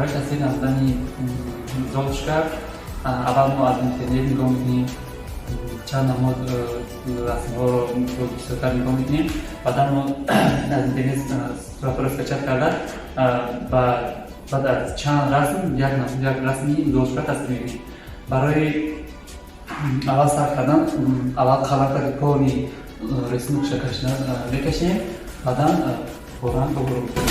Барои тасвир намудани Золушка аввал мо аз интернет нигоҳ мекунем, чанд намуд расмҳоро бисёртар нигоҳ мекунем. Баъдан мо аз интернет суратҳоро скачать карда, баъд аз чанд расм як расми Золушка тасвир мекунем. Барои аввал сар кардан, аввал қаламка полный рисунок кашидан мекашем, баъдан бо ранг обрӯ мекунем.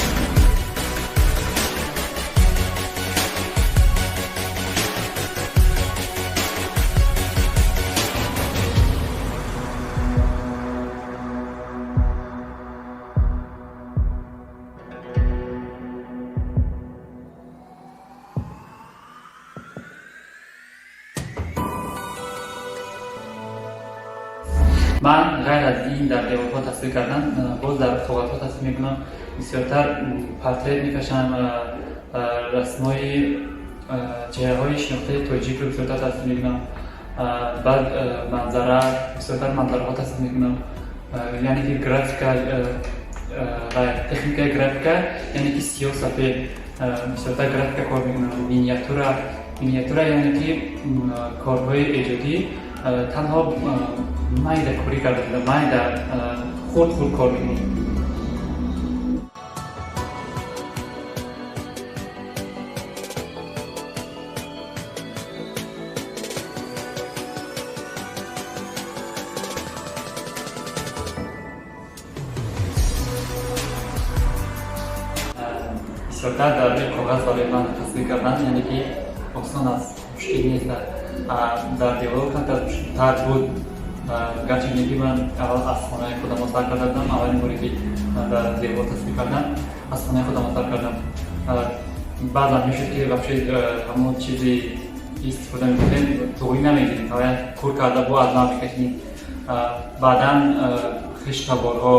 Ман ғайр аз ин дар деворҳо тасвир кардан, боз дар коғазҳо тасвир мекунам. Бисёртар портрет мекашам, расмҳои чеҳраҳои шинохтаи тоҷикро бисёртар тасвир мекунам. Баъд манзара, бисёртар манзараҳо тасвир мекунам, яъне ки графика, техникаи графика, яъне ки сиёҳ сафед, бисёртар графика кор мекунам. Миниатюра, миниатюра яъне ки корҳои эҷодӣ, танҳо майда корӣ карда шуда, майда, хурд хурд кор мекунем. Бисёртар дар рӯи коғаз барои ман тасвир кардан, яъне ки осон аст, мушкил нест. Дар девор камтар мушкилтар буд. Гарчанде ки ман аввал аз хонаи худам сар карда будам, аввалин боре ки дар девор тасвир кардам, аз хонаи худам сар кардам. Баъзан мешуд, ки вообще ҳамон чизе истифода мекардем, туғрӣ намегирем, кур карда бо аз нав мекашидем. Баъдан хештаборҳо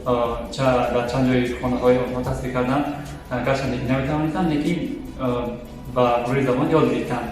дар чанд ҷои хонаҳои онҳо тасвир кардам. Гарчанде ки наметавонистам, лекин ба мурури замон ёд гирифтам.